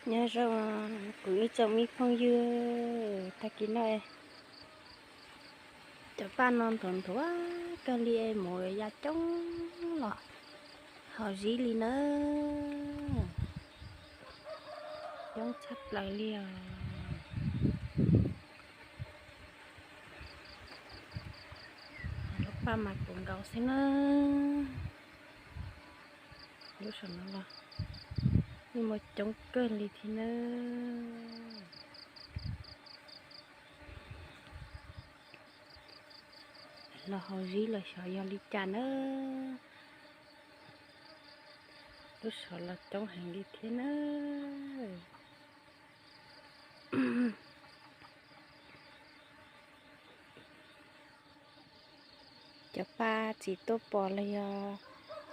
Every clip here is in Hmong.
Nyob zoo kuv ib tsoom me phooj ywg, tag kis no cov paj no nthuav nthuav kawg li, mus ya coob los haus zib li na. Coob tshaj plaws li os. Lub paj mas puv nkaus xwb na. Lub saum no los yeej muaj coob kawg li thiab na. Los haus zib los xyov yog li cas na. Lub saum los coob heev li thiab na. Cov paj txiv tuaj pos los yog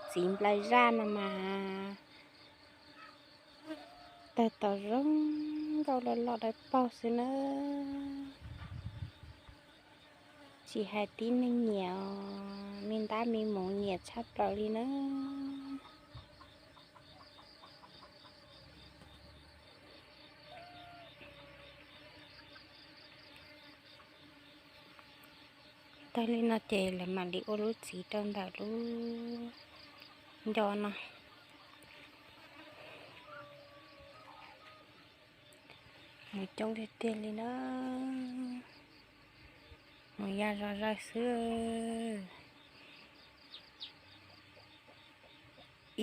txiv nplai zaj no mas tawg tau zoo nkauj loj loj dawb paug xwb na. Tsis hais tib neeg nyiam os, me ntab me mus nyiam tshaj plaws li na. Tag li no ces lawv mam li ua lub txiv rau ntawm lub ncov no. Mus coob tiag tiag li na. Mus ya zom zaws xwb.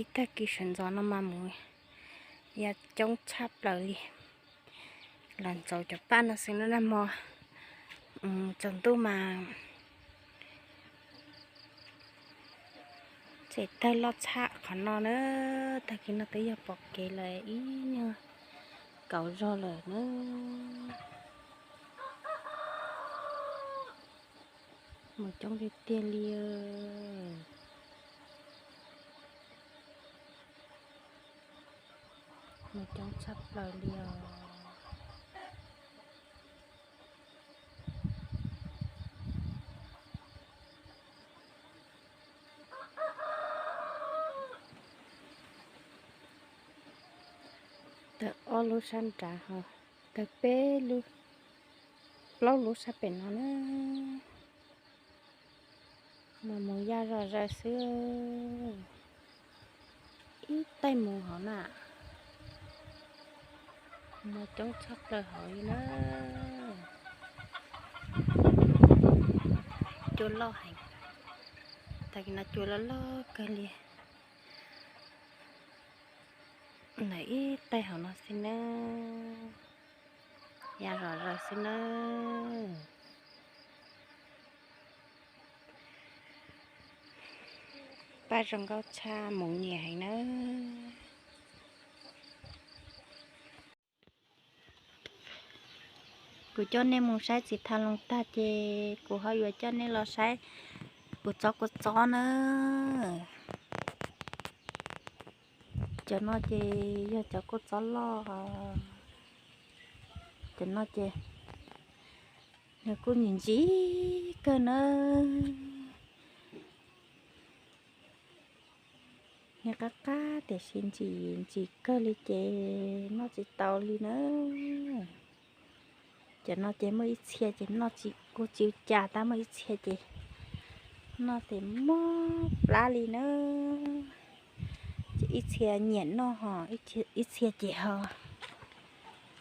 Ib tag kis sawv ntxov no mas mus ya coob tshaj plaws li. Los ntxuav cov paj no xwb na, nag hmo tsaus ntuj mas tseem tawg loj tshaj qhov no na. Tag kis no twb yog pom kev lawm ib nyuag kauv zog lawm na. Mus coob tiag tiag li. Mus coob tshaj plaws li os. Tawg ob lub sab nrad ho, tawg peb lub, plaub lub sab pem no na. Mas mus ya zom zaws xwb. Ib taig mus hauv na, mus coob tshaj plaws hauv li na. Cua loj heev, tag kis no cua loj loj kawg li. Ntawm ib taig hauv no xwb na, ya zom zaws xwb na. Paj zoo nkauj tshaj, mus nyiam heev na. Kuv coj nej mus saib txiv thav loos tag ces kuv ho yuav coj nej los saib kuv txov kua txob na. Cov no ces yog cov kua txob loj. Cov no ces nws kuj ntsim ntsim kawg na. Nws qab qab tiam sis ntsim ntsim kawg li ces noj tsis tau li na. Cov no ces muaj ib txhia ces noj tsis, kuj tsis ua cas, tab muaj ib txhia ces noj ces mob plab li na. Ces ib txhia nyiam noj ho ib txhia ces ho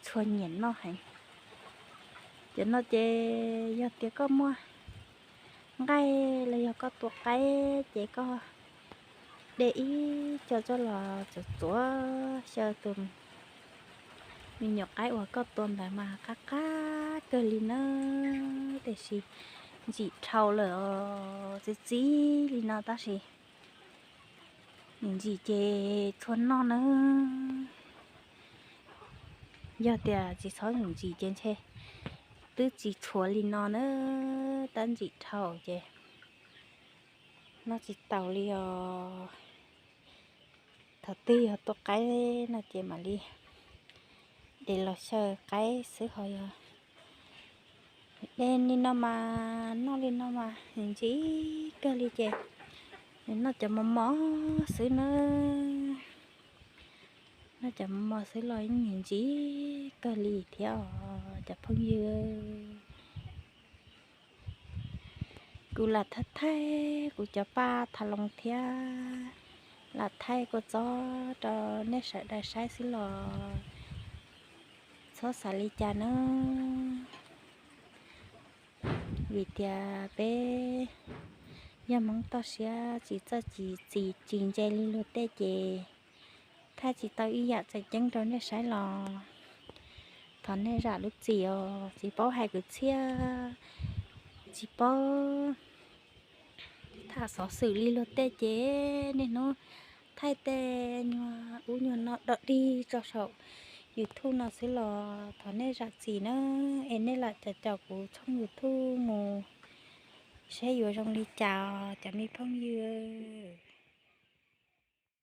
txhua nyiam noj heev. Cov no ces yog tias koj muaj nqaij los yog koj tua qaib ces koj de ib co coj los txuav txuav xyaw tus me nyuam qaib uas koj tua ntawd mas qab qab kawg li na, tiam sis ntsim dhau lawm os, txi txiv li no tab sis ntsim ces txhua noj na. Yog tias tsis txhob ntsim ces ntshe twb tsis txhua li no na, tab ntsim dhau ces noj tsis taus li os. Thaum twg yog tua qaib no ces mam li de los xyaw qaib xwb ho yog de li no mas noj li no mas ntsim kawg li ces noj cov mos mos xwb na. Noj cov mov mos xwb los yeej ntsim kawg li thiab os cov phooj ywg. Kuv lam thaij thaij kuv cov paj tha loos thiab lam thaij kua txob rau nej sawv daws saib xwb los txhob xav li cas nawb. Vim tias peb yog Hmoob toj siab tsis txawj txim tsis ntse li luag tej ces thaij tsis tau ib yam tseem ceeb rau nej saib los thov nej zam lub txim os. Tsis paub hais kwv txhiaj, tsis paub tham xov xwm li luag tej ces niaj hnub thaij tej nyuag ub nyuag no dog dig tso saum YouTube no xwb los thov nej zam txim nawb. Es nej lam caum caum kuv tshooj YouTube mus saib yuav zoo li cas os cov me phooj ywg.